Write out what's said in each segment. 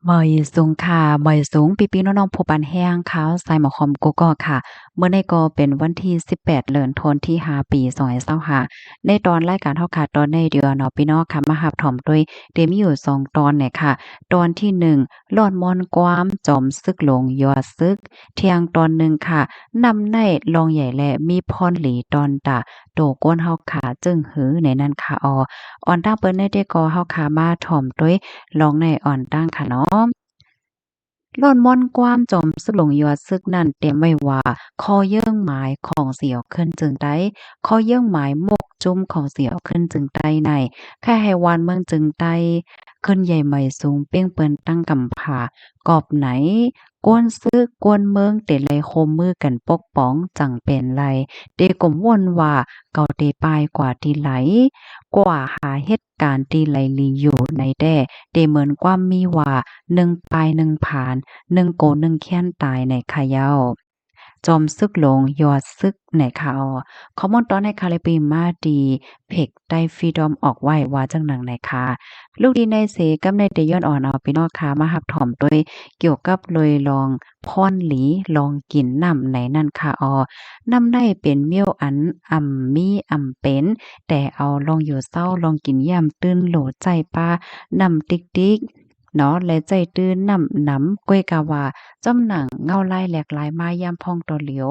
ມາຍສູງຄ່ະ ມາຍສູງ ພີ່ໆນ້ອງໆ ຜູ້ປັນແຮງ ຂ່າວສາຍໝໍຄອມ ກູ່ກໍຄ່ະ. ມື້ນີ້ກໍເປັນວັນທີສິບແປດ ເດືອນທັນວາ ປີສອງພັນຊາວຫ້າ. ໃນຕອນລາຍການເຮົາຄ່ະ ຕອນນີ້ດຽວເນາະ ພີ່ນ້ອງຄ່ະ ມາຮັບຊົມໂດຍ ເດມີຢູ່ສອງຕອນນີ້ຄ່ະ. ຕອນທີໜຶ່ງ ລອດມ່ອນຄວາມ ຈອມຊຶກຫຼວງ ຍອດຊຶກ. ທ່ຽງຕອນໜຶ່ງຄ່ະ ນ້ຳໃນລອງໃຫຍ່ ແລະ ມີພອນຫຼີ ຕອນຕາ ໂຕກວນເຮົາຄ່ະ ຈຶ່ງຫື ໃນນັ້ນຄ່ະ. ອອ ອ່ອນຕັ້ງເປີດໃນເດກໍ ເຮົາຄ່ະ ມາຖົມໂຕຍ ລອງໃນອ່ອນຕັ້ງຄ່ະເນາະ. ລອດມ່ອນຄວາມ ຈອມຊຶກຫຼວງ ຍອດຊຶກນັ້ນ ຕຽມໄວ້ວ່າ ຂໍ້ເຍື່ອງໝາຍ ຂອງຊິເອົາຂຶ້ນຈຶ່ງໄດ້ ຂໍ້ເຍື່ອງໝາຍ ໝົກຈຸ້ມ ຂອງຊິເອົາຂຶ້ນຈຶ່ງໄດ້ໃນ ແຄ່ໃຫ້ຫວານເມືອງຈຶ່ງໄດ້ ຂຶ້ນໃຫຍ່ໃໝ່ສູງ ເປ່ງເປິນຕັ້ງກຳພ້າ ກອບໃນ ກວນຊຶກ ກວນເມືອງ ເຕໄດ້ໂຮມມືກັນປົກປ້ອງ ຈັ່ງເປັນໄລ ເຕກົມວົນວ່າ ເຂົາເຕປາຍກວ່າທີ່ໄຫຼ ກວ່າຫາເຮັດການທີ່ໄຫຼລີຢູ່ໃນແດ່ ເຕເໝືອນຄວາມມີວ່າ ໜຶ່ງປາຍໜຶ່ງຜານ ໜຶ່ງໂກໜຶ່ງແຄ້ນຕາຍໃນຂະເຍົາ ຈອມຊຶກຫຼວງ ຍອດຊຶກ ໃນຂ່າວ. ຂໍ້ມູນຕອນໃນຂ່າວ ແລະ ປີມາທີ່ເພຈໄຕ້ຟຣີດອມອອກໄວ້ວ່າຈັ່ງນັ້ນນະຄະ. ລູກດີໃນເສກັບໃນເຕຍ້ອນອອນເອົາ ພີ່ນ້ອງຄ່ະ ມາຮັບຊົມໂດຍ ກ່ຽວກັບໂດຍລອງພອນຫຼີ ລອງກິນນ້ຳໃນນັ້ນຄ່ະ. ອອ ນ້ຳໃນເປັນມ້ຽວອັນອຳມີອຳເປັນ ແຕ່ເອົາລອງຢູ່ເຊົາ ລອງກິນຢ້ຳຕື່ນ ໂຫຼໃຈປາ ນ້ຳຕິກໆ ເນາະ ແລະ ໃຈຕື່ນນ້ຳນຳ ກ້ວຍກາວ່າ ຈ້ຳໜັງເງົາລາຍແຫຼກລາຍມາຍາມພອງຕໍ່ຫຼຽວ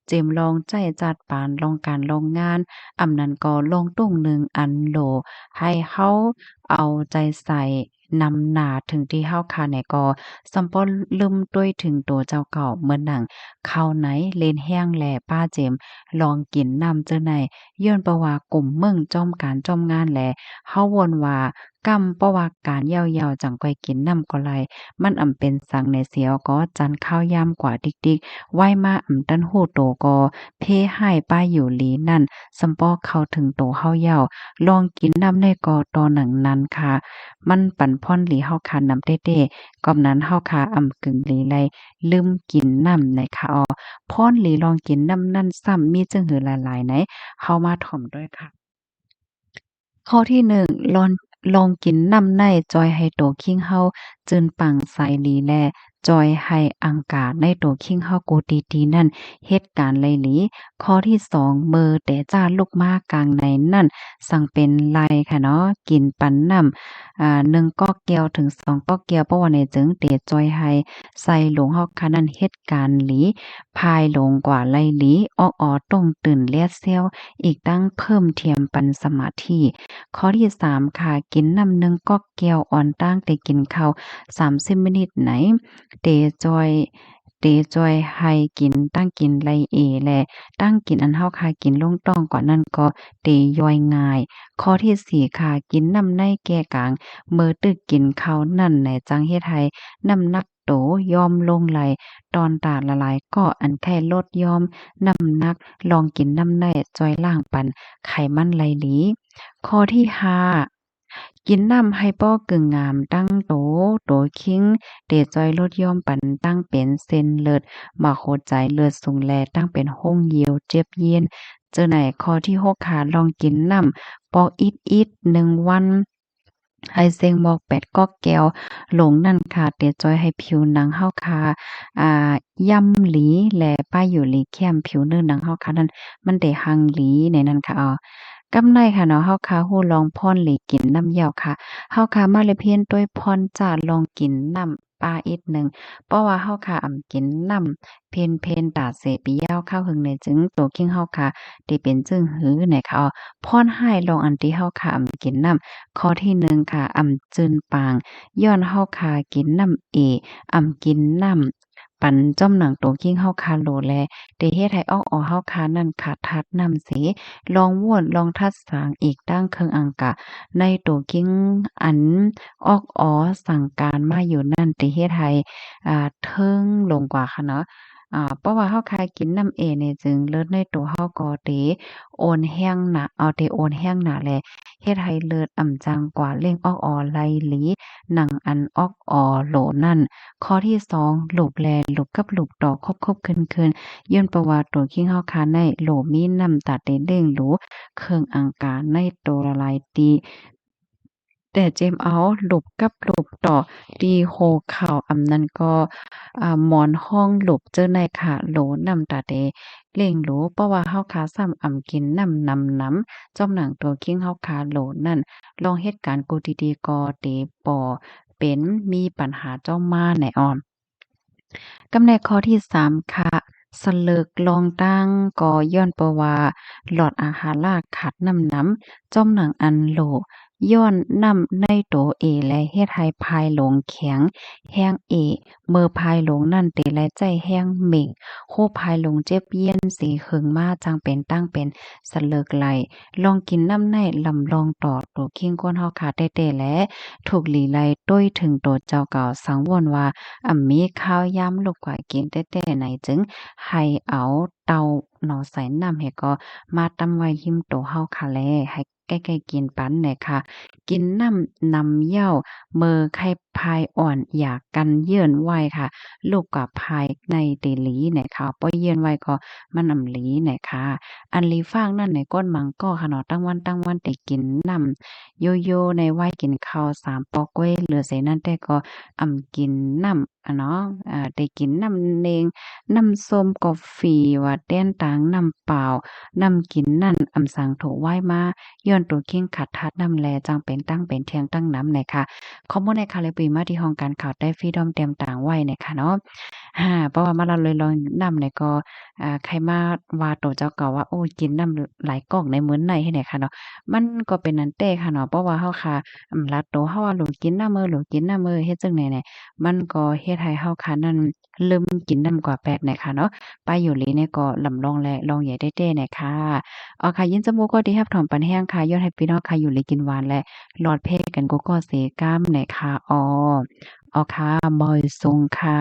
ເຈມລອງໃຈຈັດປານລອງການລອງງານ ອຳນັ້ນກໍລອງຕຸງໜຶ່ງອັນໂຫຼ ໃຫ້ເຮົາເອົາໃຈໃສ່ນຳໜ້າ ເຖິງທີ່ເຮົາຄາແນກໍ ສຳປອດລືມຕົວເອງເຖິງໂຕເຈົ້າເກົ່າ ເໝືອນໜັງເຂົ້າໃນເລນແຮງ ແລະ ປ້າເຈມລອງກິນນ້ຳເຈີໃນ ຍ້ອນເພາະວ່າກຸມເມືອງຈ້ອມການຈ້ອມງານ ແລະ ເຮົາວົນວ່າ ກຳເພາະວ່າການເຍົາໆ ຈັ່ງຄ່ອຍກິນນ້ຳກໍໄດ້ ມັນອຳເປັນສັງໃນເສຍກໍ ຈັນຄາວຍາມກວ່າຕິກໆ ໄວມາອຳຕັນຮູ້ໂຕກໍ ເພຮ້າຍປ້າຢູ່ຫຼີນັ້ນ ສຳປອກເຂົ້າເຖິງໂຕເຮົາເຍົາ ລອງກິນນ້ຳແດ່ກໍຕໍ່ໜັງນັ້ນຄ່ະ ມັນປັນພອນຫຼີເຮົາຄ່ະນຳເຕ້ໆ ກອບນັ້ນເຮົາຄ່ະອຳກຶງຫຼີໄລ ລືມກິນນ້ຳໃນຄ່ະ. ອອ ພອນຫຼີລອງກິນນ້ຳນັ້ນຊ້ຳມີຈຶ່ງຫືຫຼາຍໆໃນ ເຮົາມາຖົມດ້ວຍຄ່ະ. ຂໍ້ທີໜຶ່ງ ລອງ ລອງກິນນ້ຳໃນ ຊ່ອຍໃຫ້ໂຕຄີງເຮົາຈືນປັງໃສດີ ແລະ ຊ່ອຍໃຫ້ອັງກາໃນໂຕຄີງເຮົາກູຕີໆນັ້ນ ເຮັດການໄຫຼດີ. ຂໍ້ທີສອງ ເມີແຕ່ຈ້າລຸກມາກາງໃນນັ້ນ ສັງເປັນໄລຄ່ະເນາະ ກິນປັນນ້ຳ ອາ ໜຶ່ງກອກແກ້ວເຖິງສອງກອກແກ້ວ ເພາະວ່າໃນຈຶ່ງເຕຊ່ອຍໃຫ້ໄສ້ຫຼວງເຮົາຄ່ະນັ້ນເຮັດການດີ ພາຍລົງກວ່າໄລລີ ອອກອໍຕົງຕື່ນແລດແຊວ ອີກທັງເພີ່ມທຽມປັນສະມາທິ. ຂໍ້ທີສາມຄ່ະ ກິນນ້ຳໜຶ່ງກອກແກ້ວ ອ່ອນຕັ້ງແຕ່ກິນເຂົ້າສາມສິບມິນິດໃນ ເຕຈອຍ ເຕຈອຍໃຫ້ກິນ ຕັ້ງກິນໄລເອ ແລະ ຕັ້ງກິນອັນເຮົາຄາກິນລົງທ້ອງກ່ອນນັ້ນກໍເຕຍ່ອຍງ່າຍ. ຂໍ້ທີສີ່ຄ່ະ ກິນນ້ຳໃນແກ່ກາງ ເມີຕຶກກິນເຂົ້ານັ້ນໃນ ຈັ່ງເຮັດໃຫ້ນ້ຳໜັກ ໂຕຍ່ອມລົງໄຫຼ ຕອນຕາລະລາຍກໍອັນໄຂ້ລົດຍ່ອມນ້ຳໜັກ ລອງກິນນ້ຳໃນ ຊ່ອຍລ້າງປັນໄຂມັນໄລດີ. ຂໍ້ທີຫ້າ ກິນນ້ຳໃຫ້ພໍກຶງງາມ ຕັ້ງໂຕ ໂຕຄີງ ເຕຊ່ອຍລົດຍ່ອມປັນຕັ້ງເປັນເສັ້ນເລືອດ ໝາກຫົວໃຈ ເລືອດສູງ ແລະ ຕັ້ງເປັນຫົງຢຽວ ເຈັບເຢັນ ເຈີໃນ. ຂໍ້ທີຫົກຄ່ະ ລອງກິນນ້ຳປອກອິດໆ ໜຶ່ງວັນ ໃຫ້ເສັງໝອກແປດກອກແກ້ວລົງນັ້ນຄ່ະ ເຕຊ່ອຍໃຫ້ຜິວໜັງເຮົາຄ່ະ ອ່າ ຢ້ຳລີ ແລະ ປ້າຢູ່ລີແຄ້ມ ຜິວເນື້ອໜັງເຮົາຄ່ະນັ້ນ ມັນເຕຮັ່ງລີໃນນັ້ນຄ່ະ. ເອົາ ກັບໃນຄ່ະເນາະ ເຮົາຄ່ະຮູ້ລອງພອນຫຼີກິນນ້ຳເຍົາຄ່ະ ເຮົາຄ່ະມາລຽບຮຽນໂດຍພອນຈາກລອງກິນນ້ຳ ປາອີກໜຶ່ງ ເພາະວ່າເຮົາຄ່ະອຳກິນນ້ຳເພັນໆ ຕາເສປີຍາວຄາວຫຶງໃນຈຶ່ງ ໂຕຄີງເຮົາຄ່ະ ທີ່ເປັນຈຶ້ງຫືໃນຄ່ະ. ອອ ພອນຮ້າຍລອງອັນທີ່ເຮົາຄ່ະອຳກິນນ້ຳ ຂໍ້ທີໜຶ່ງຄ່ະ ອຳຈືນປາງ ຍ້ອນເຮົາຄ່ະກິນນ້ຳເອ ອຳກິນນ້ຳປັນຈ້ອມໜັງໂຕຄີງເຮົາຄ່ະໂຫຼ ແລະ ໄດ້ເຮັດໃຫ້ອອກອໍເຮົາຄ່ະນັ້ນຂາດທາດນ້ຳເສ ລອງວຽນ ລອງທາດສາງ ອີກທັງເຄື່ອງອັງກາໃນໂຕຄີງອັນ ອອກອໍສັ່ງການມາຢູ່ນັ້ນ ເຕເຮັດໃຫ້ ອ່າ ເທິງລົງກວ່າຄ່ະເນາະ. ອ່າ ເພາະວ່າເຮົາຄ່ະກິນນ້ຳເອນີ້ຈຶ່ງ ເລືອດໃນໂຕເຮົາກໍເຕອ່ອນແຮງໜາ ເອົາ ເຕອ່ອນແຮງໜາ ແລະ ເຮັດໃຫ້ເລືອດອຳຈາງກວ່າ ເລັ່ງອອກອໍໄລ່ຫຼີ ໜັງອັນອອກອໍໂຫຼນັ້ນ. ຂໍ້ທີສອງ ລູບແລ ລູບກັບລູບຕໍ່ ຄົບໆຄືນໆ ຍ້ອນເພາະວ່າໂຕຄີງເຮົາຄ່ະໃນໂຫຼມີນ້ຳ ຕາເຕເລັ່ງຫຼູ ເຄື່ອງອັງກາໃນໂຕລະລາຍຕີ ແຕ່ເຈັມເອົາລູບກັບລູບຕໍ່ ທີ່ໂຮເຂົ່າ ອຳນັ້ນກໍ ອາ ໝອນຮອງລູບເຈີໃນຂາໂຫຼນ້ຳຕາເຕເລັ່ງຫຼູ ເພາະວ່າເຮົາຄາຊ້ຳອຳກິນນ້ຳນຳໆ ຈ້ອມໜັງໂຕຄີງເຮົາຄາໂຫຼນັ້ນ ລອງເຮັດການກູດດີໆກໍເຕບໍ່ເປັນມີປັນຫາຈ້ອມມາແນ່ອອນ. ກຳແໜ້ຂໍ້ທີສາມຄະ ສະເລິກລອງຕັ້ງກໍຍ້ອນເພາະວ່າຫຼອດອາຫາລະຂາດນ້ຳນຳ ຈ້ອມໜັງອັນໂຫຼ ຍ້ອນນ້ຳໃນໂຕເອແລເຮັດໃຫ້ພາຍຫຼົງແຂງແຮງເອ ເມື່ອພາຍຫຼົງນັ້ນເຕໄດ້ໃຊ້ແຮງເໝັງ ໂຄພາຍຫຼົງເຈັບຢ້ຽນສີຫຶງມາ ຈັ່ງເປັນຕັ້ງເປັນສະເລິກໄຫຼ ລອງກິນນ້ຳໃນລຳລອງຕໍ່ໂຕຄີງຄົນເຮົາຄາແຕ້ໆແລ ທຸກຫຼີໄລໂຕ້ຍເຖິງໂຕເຈົ້າເກົ່າ ສັງວົນວ່າອຳມີຄາວຍາມລູກກວ່າກິນແຕ້ໆໃນ ຈຶ່ງໃຫ້ເອົາເຕົ້າໜໍ່ໃສ່ນ້ຳເຮັດກໍມາຕຳໄວ້ຫິມໂຕເຮົາຄາແລ ໃຫ້ໃກ້ໆກິນປັນແນ່ຄະ ກິນນ້ຳນຳເຍົາ ເມື່ອໄຂ້ພາຍອ່ອນຢາກັນເຢີ້ນໄວ້ຄະ ລູກກວ່າພາຍໃນເຕຫຼີແນ່ຄະ ປ່ອຍເຢີ້ນໄວ້ກໍມັນອຳຫຼີແນ່ຄະ ອັນລີຟາກນັ້ນໃນກ້ອນມັງກໍຄະເນາະ ຕັ້ງວັນຕັ້ງວັນເຕກິນນ້ຳ ໂຢໂຢໃນໄວ້ກິນເຂົ້າສາມປອກກ້ວຍ ຫຼືເສນັ້ນແຕ່ກໍອຳກິນນ້ຳອະເນາະ ເອີ ໄດ້ກິນນ້ຳເນັງ ນ້ຳສົ້ມ ກາເຟ ວ່າແຕ່ນຕາງນ້ຳເປົ່າ ນ້ຳກິນນັ້ນອຳສັງຖືກໄວ້ມາ ຍ້ອນໂຕເຄັ່ງຂາດທາດນ້ຳແລ ຈັ່ງເປັນຕັ້ງເປັນທ່ຽງຕັ້ງນຳແນ່ຄະ. ຂໍ້ມູນແນ່ຄະ ແລະ ປີມາທີ່ຫ້ອງການຂ່າວໃຕ້ຟຣີດອມ ຕຽມຕາງໄວ້ແນ່ຄະເນາະ. ຫາ ເພາະວ່າມາລະລຸຍລອງນ້ຳແນ່ກໍ ອາ ໃຄ່ມາວ່າໂຕເຈົ້າເກົ່າວ່າ ໂອ້ ກິນນ້ຳຫຼາຍກອກໃນມື້ໃນເຮັດໃດຄະເນາະ ມັນກໍເປັນອັນແຕ່ຄະເນາະ ເພາະວ່າເຮົາຄະ ອາ ລະໂຕເຮົາວ່າ ຫຼູກິນນ້ຳເອີ ຫຼູກິນນ້ຳເອີ ເຮັດຈັ່ງໃດແນ່ ມັນກໍເຮັດໃຫ້ເຮົາຄະນັ້ນ ລືມກິນນ້ຳກວ່າແປດແນ່ຄະເນາະ. ປ້າຢູ່ລີແນ່ກໍລຳລອງ ແລະ ລອງໃຫຍ່ແຕ້ໆແນ່ຄະ. ເອົາຄະ ຍິນດີຈຳໝູ່ກໍທີ່ຮັບຖອມປັນແຮງຄະ ຍ້ອນໃຫ້ພີ່ນ້ອງຄະຢູ່ດີກິນຫວານ ແລະ ລອດແພກັນກູ່ກໍເສກ້ຳແນ່ຄະ. ເອົາ ເອົາຄະ ມາຍຊົງຄະ.